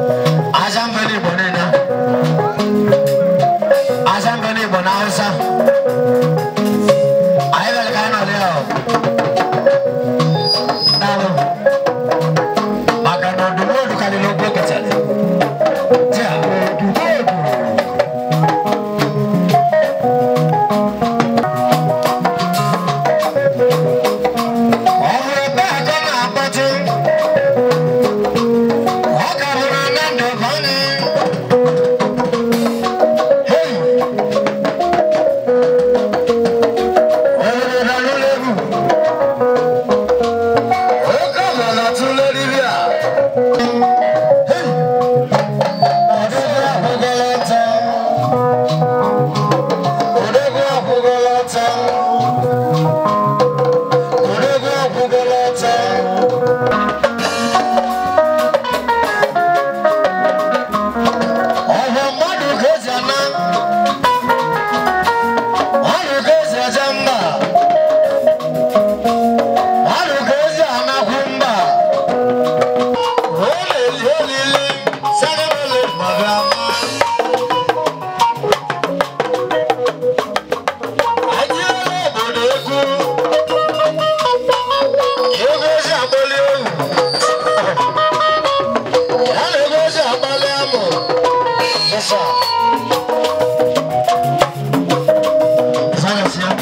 Aja mbe n'Igbo niile. Aja mbe n'Igbo na Hausa. Anyị bịara ka anyị nọrọ ya o. Daalụ. Maka na ọdụmọdụ karịrị okwu ekechara. Tia, ọdụmọdụ. Ọ hụrụ ebe akọ na-akpọtụ. Ọ ka bụrụ na ndụ banye. Hey! Obodo na n'ụlọ egwu. Oke ọbụla tụle dibịa. Hey! Odogwu akwụgọla ọtọ. Odogwu akwụgọla ọtọ. Odogwu akwụgọla ọtọ. Ọhụ mmadụ ka esi ana, mmadụ ka esi eje mba, mmadụ ka esi anakwu mba. Ọ na-eli olili, sarịrịlị mmadụ ama. Etinyela obodo egwu, egwu esi akpali ewu, ya na egwu esi akpali amụ. Yes, sir. Silence, yeah.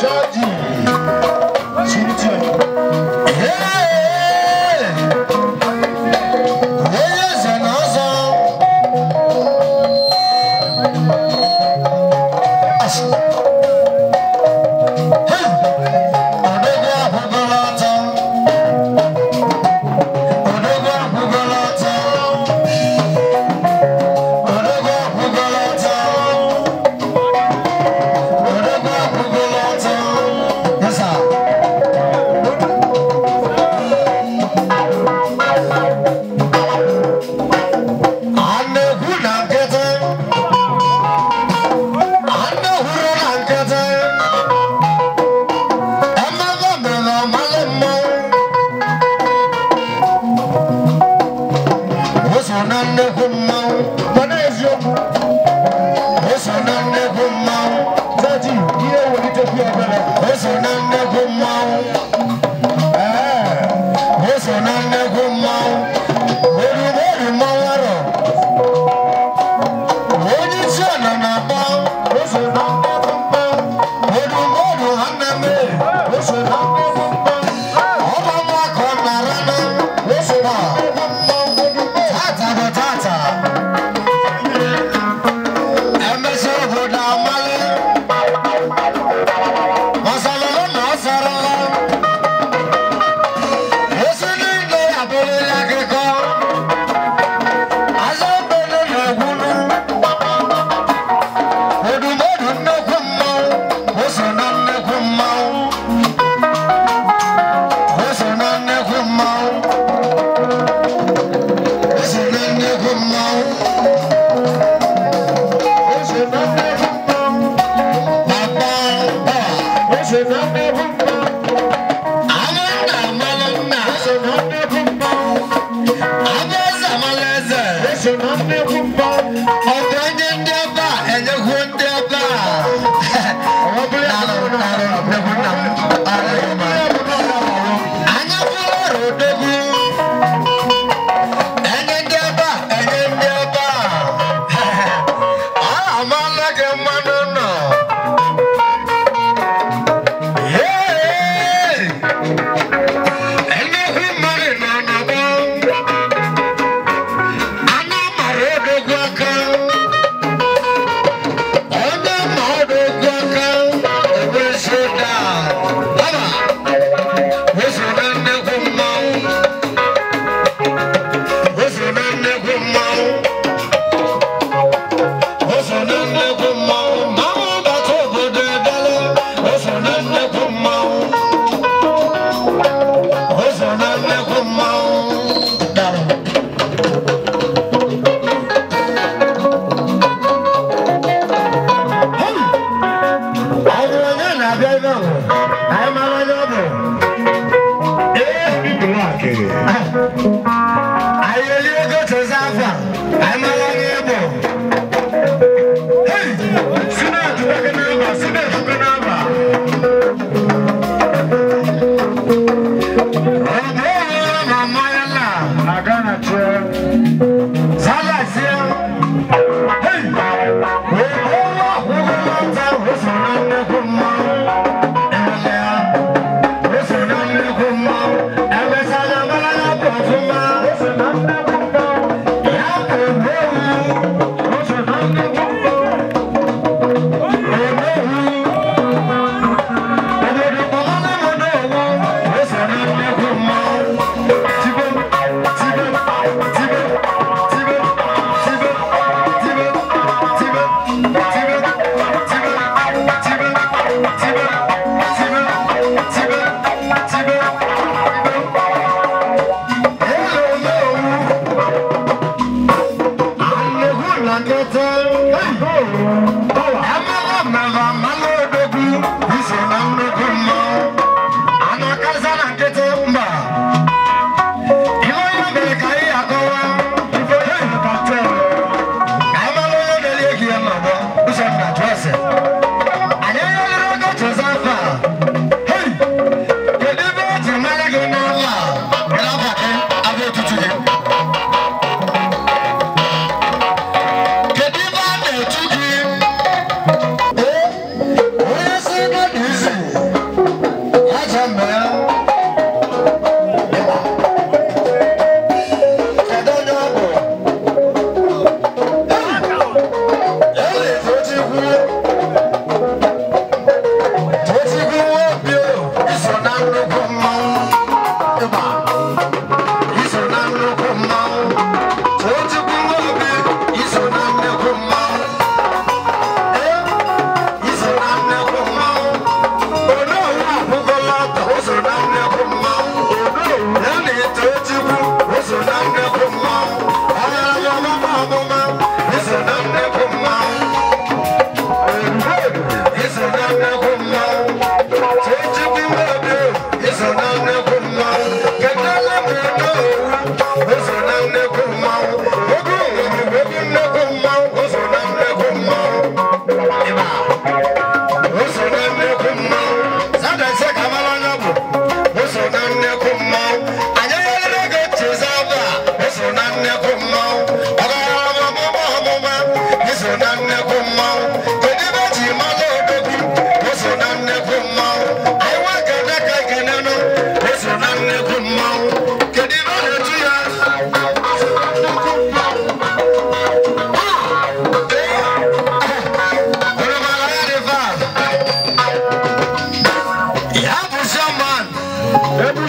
Georgie. Chiti. Hey! Onye eze na ọzọ. Asị. Hey! Odogwu akwụgọla ọtọ.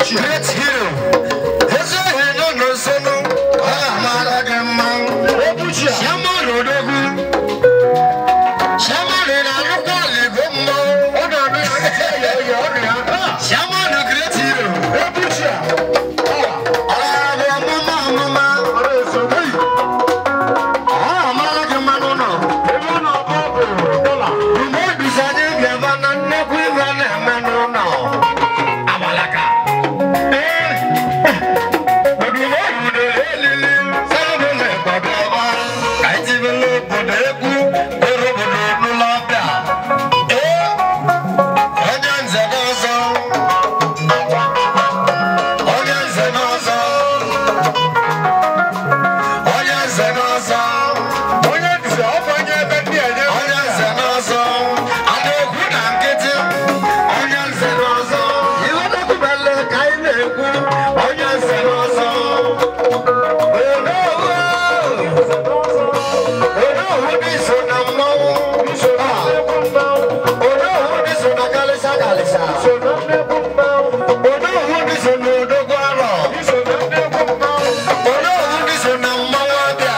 Great hero. Eze ohi nọ n'osonu, ọ ga-amara gị mma. Chiaman Odogwu. Chiaman na-arụkwa aligo mmanwụ. Chiaman great hero. Ọ bụ ọmụma ọmụma. Ọ ga-amara gị mma n'ụlọ. Mgbe obisa anyị bịaba na nnekwu ibe na-eme n'ụlọ. Abalaka. Ee. Odumodu na-elili, sábà na-egbabịaba. Ka anyị tibele obodo egwu, were obodo n'ụlọ ọbịa. Ee. Onye nze n'ọzọ. Onye nze n'ọzọ. Onye nze n'ọzọ. Onye nze n'ọzọ, a na-ekwu na nkịtị. Onye nze n'ọzọ, iwe na-ekwubele ka anyị na-ekwu. Onye nze n'ọzọ. Onowu dị so na mmọnwụ. Onowu dị so na kalịsa kalịsa. Onowu dị so na odogwu arọ. Onowu dị so na mmọnwụ abịa.